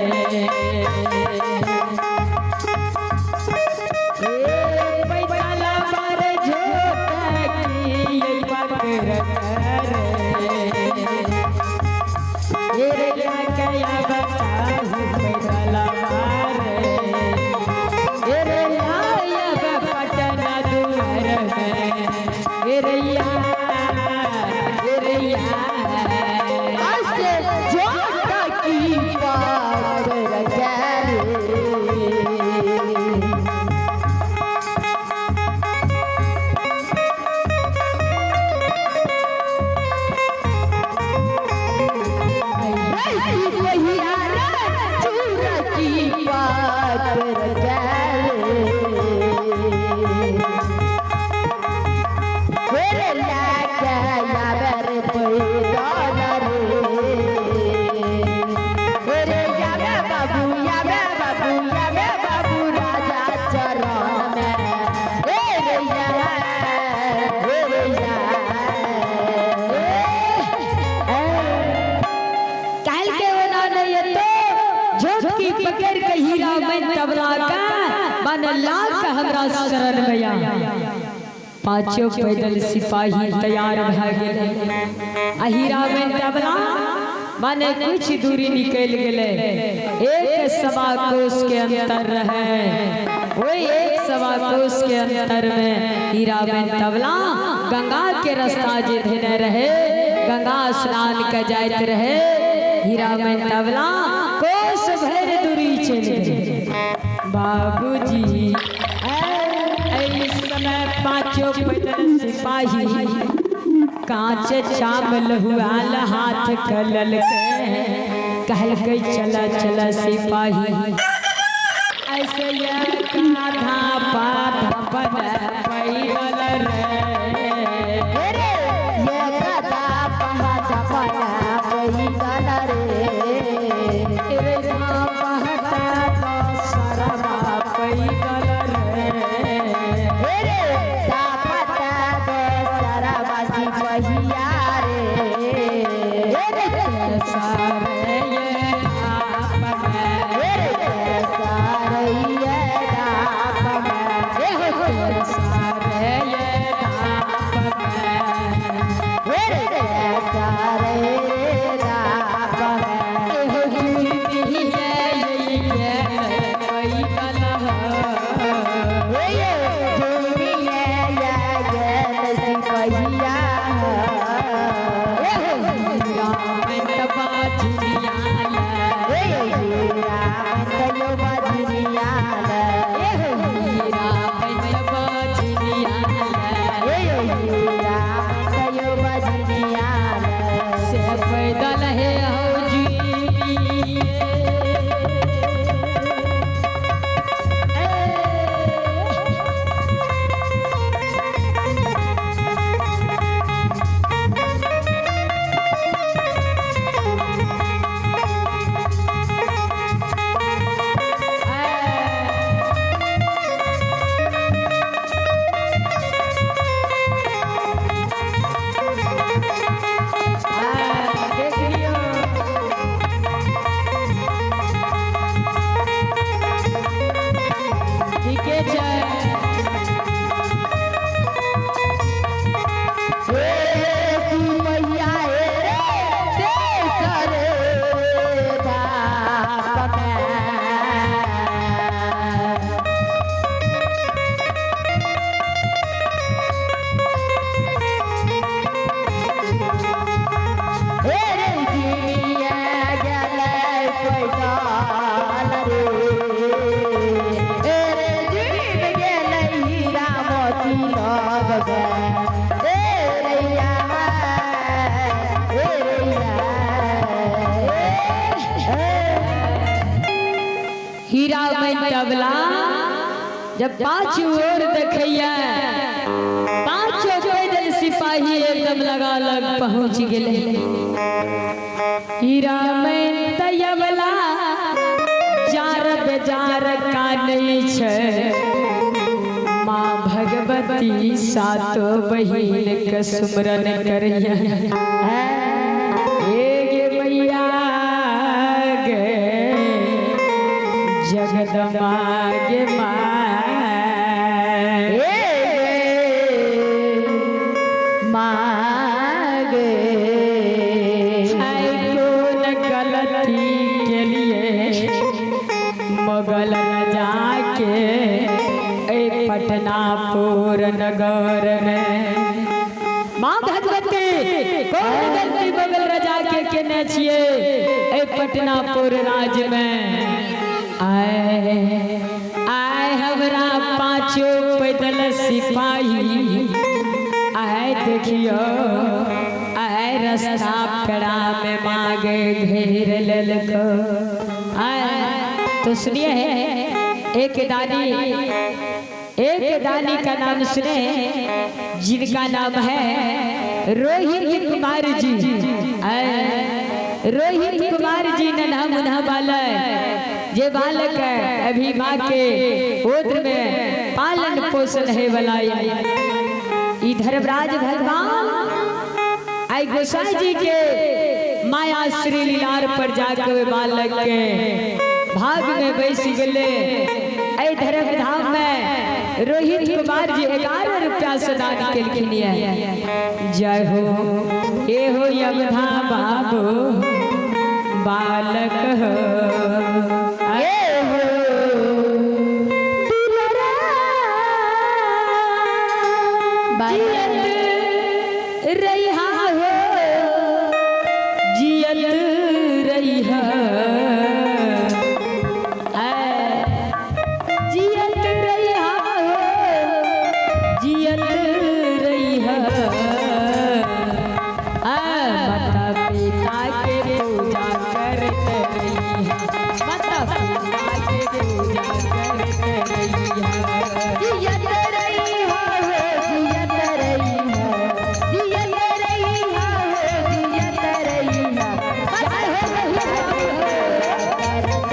ए पैदल बार झोटकी पकड़ करे। ये रे क्या बताऊं पैदल बार, ये रे आयब पटना दुआर में, ये रे ये रे असे जोटा की पार करे। पहिया चूर की पार करे। मेरे लाके यावर पैदल रे, मेरे यावे बाबू यावे बाबू यावे बाबू राजा चरण में, हे रे हे रे। काल के होना नहीं है तो झोंकी पकड़ के हीरा मैं तबला का मन लाख हमरा शरण में आ। पांचों पैदल सिपाही तैयार भए गेले आ हीरा में तबला माने कुछ दूरी निकल गेले। 1.25 कोस के अंतर रहे, वही 1.25 कोस के अंतर में हीरा में तबला गंगा के रास्ता जे धेने रहे, गंगा स्नान के जाइत रहे। हीरा में तबला कोस भर दूरी चल गए। बाबूजी एहि समय पांचों पैदल सिपाही कांच चावल हुआल हाथ कलल के कहलकै चल चल सिपाही। ऐसे ये काधा पाधा बन पैदल रे, रे ये कदा पहाड़ पना पैदल रे, रे पहता सरवा पैदल रे, रे दापता दसरवासी पहिया रे, रे सारे ये धाप में, रे सारे ये दाप में, सारे ये धाप में, रे सारे दाप में। ये दुनिया ये गेल सिपहिया, हे हीरा तयो बजनिया, हे हीरा तयो बजनिया। से पैदल है हो जी। देख लियो। ठीके छै। हे सिपहिया हे रे तेसर धाप में। हे रे जिनिया गेलै पैदल रे, हे रे जीव गेलै हीरा मोती लग गे, हे रैया हे रैया। हीरा में तबला जब पांच ओर देखैया, पांचों पैदल सिपाही एकदम लगा लग पहुंच गेले। हीरा में तबला जार बेजार का नहीं छै, माँ भगवती सातो बहिन के सुमरन करिया। हे गे मैया गे, जगदम्बा गे माँ। मागे आइ कोन गलती के लिए मुगल राजा के ए पटनापुर नगर में माँ भगवती कौन गलती मुगल राजा के केने छिए ए पटनापुर राज में। आए आए हमरा पांचों पैदल सिपाही आए देखियो आए रास्ता पेड़ा में मांगे घेर लेलको। आए तो सुनिए एक दानी का नाम सुने जिनका नाम है रोहित कुमार जी। आए रोहित कुमार जी नन्हा मुन्हा बालक जे बालक है अभी माँ के गोद में पालन पोषण है वाला ई धर्मराज भगवान आई गोसाई जी के माया श्री लीलार पर जाके बालक के भाग में बैस गले। ऐ धर्म धाम में रोहित कुमार जी 11 रुपया से दान केलखिन ये। जय हो ए हो यमधा बाबू बालक हो ए हो दुलरा जियत रहिहा हो जियत रहिहा जियत रहिहा हो जियत रहिहा माता पिता के पूजा करते रहिहा माता पिता के पूजा करते रहिहा जियत रही हो जियत रही हो जियत रही हो जियत रही हो करत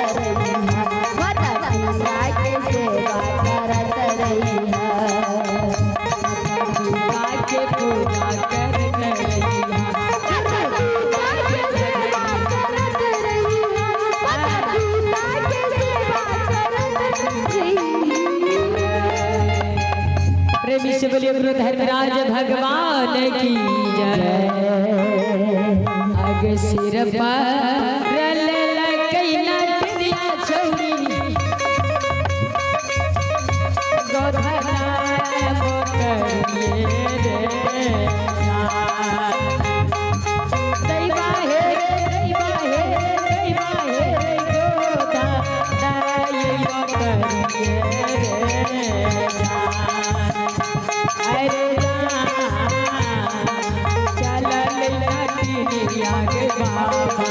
रही हो माता पिता के सेवा करत रही हो पिता के पूजा करते रहिहा माता पिता के सेवा करत रही हो माता पिता के सेवा करत रही हो। प्रेमी से बोलिए गुरु धर्मराज भगवान की जय। आगे सिर पर ललकैना टिनिया छौरी गोधना मोतरिए रे दैवा हे रे दैवा हे रे दैवा हे रे गोधा दाई मोतरिए रे अरे चल लटिनिया के बाबा।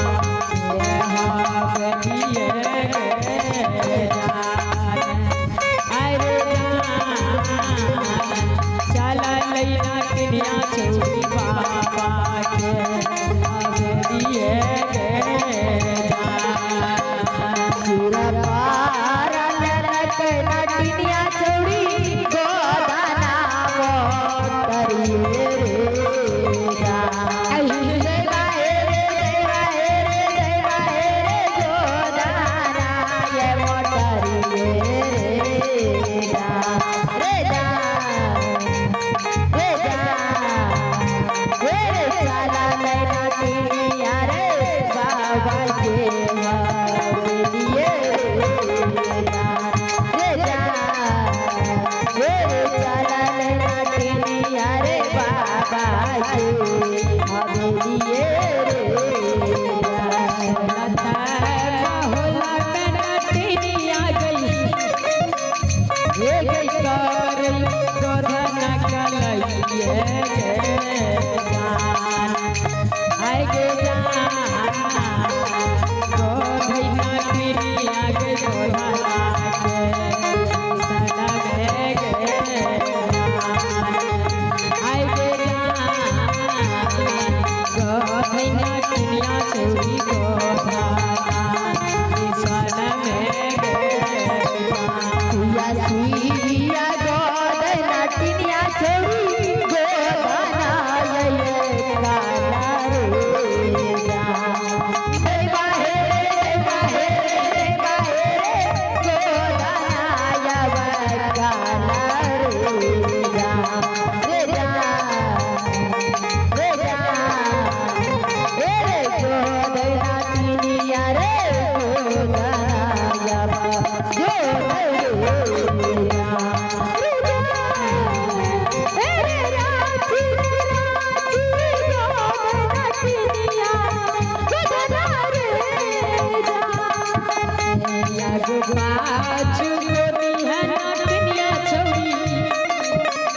चुगोनी है नाटनिया छौरी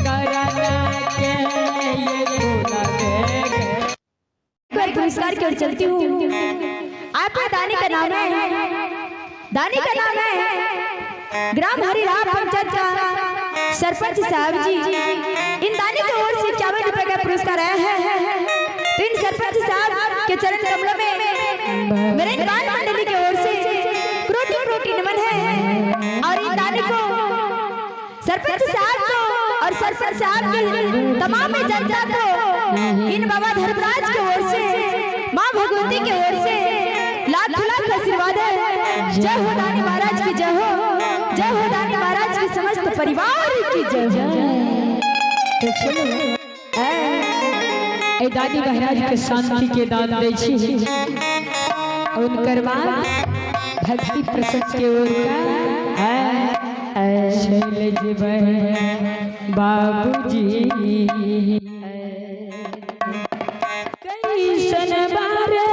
करना के ये बोला गे। बार पुरस्कार की ओर चलती हूँ। आपके दानी का नाम है, दानी का नाम है ग्राम हरिराम पंचायत का सरपंच साहब जी। इन दानी की ओर से 51 रुपए का पुरस्कार आया है। तो इन सरपंच साहब के चरण कमलों में मेरे इन बाल मंडली की ओर से क्रोटी क्रोटी नमन है। और इन दानी को, सरपंच साहब को और सरपंच साहब की तमाम जनता को इन बाबा धर्मराज की ओर से, माँ भगवती की ओर से लाख लाख आशीर्वाद है। जय हो दानी महाराज की जय हो, जय हो दानी महाराज की समस्त परिवार की जय हो। तो चलो ए दानी महाराज के शांति के दान दै छी। उनकर बाद भक्ति प्रसंग के ओर का चल जेबै बाबूजी। कैसन बारे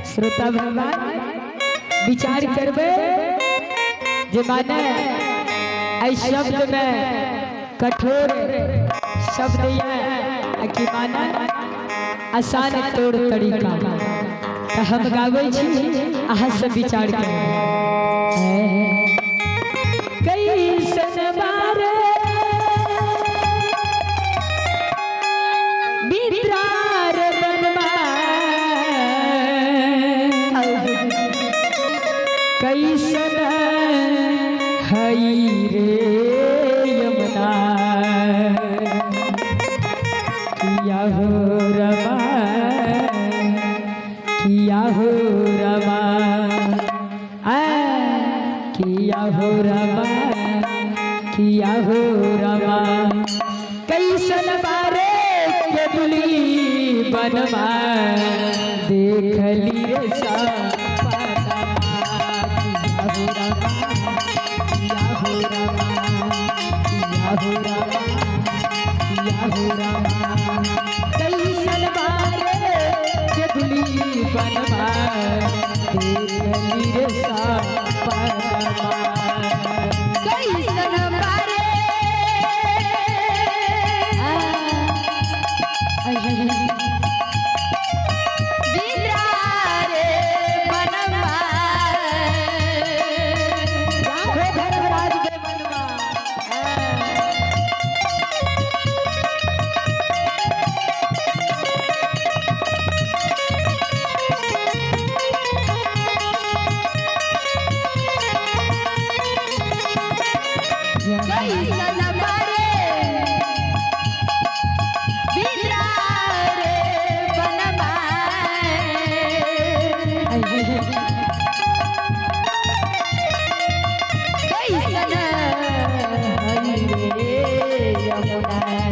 श्रोता भगवान विचार करबे जे माने एहि शब्द में कठोर शब्द यह कि माने आसान तौर तरीका। तो हम गाबै छी, अहाँ सब विचार करबै। कैसन बारे बिद्रार बनवा, कैसन हई रे यमुना, किया हो रमा, किया हो रमा, आ किया हो रमा, किया हो रमा। कैसन बारे के दुली बनवा, देखली रे सपना, किया हो रमा, किया हो रमा, किया हो रमा, किया हो रमा। कैसन बारे के दुली बनवा, देखली रे सपना। कैसन बारे बिद्रारे बनवा, राखो धर्मराज के बनवा। कैसन बारे बिद्रारे बनवा, कैसन हई रे यमुना।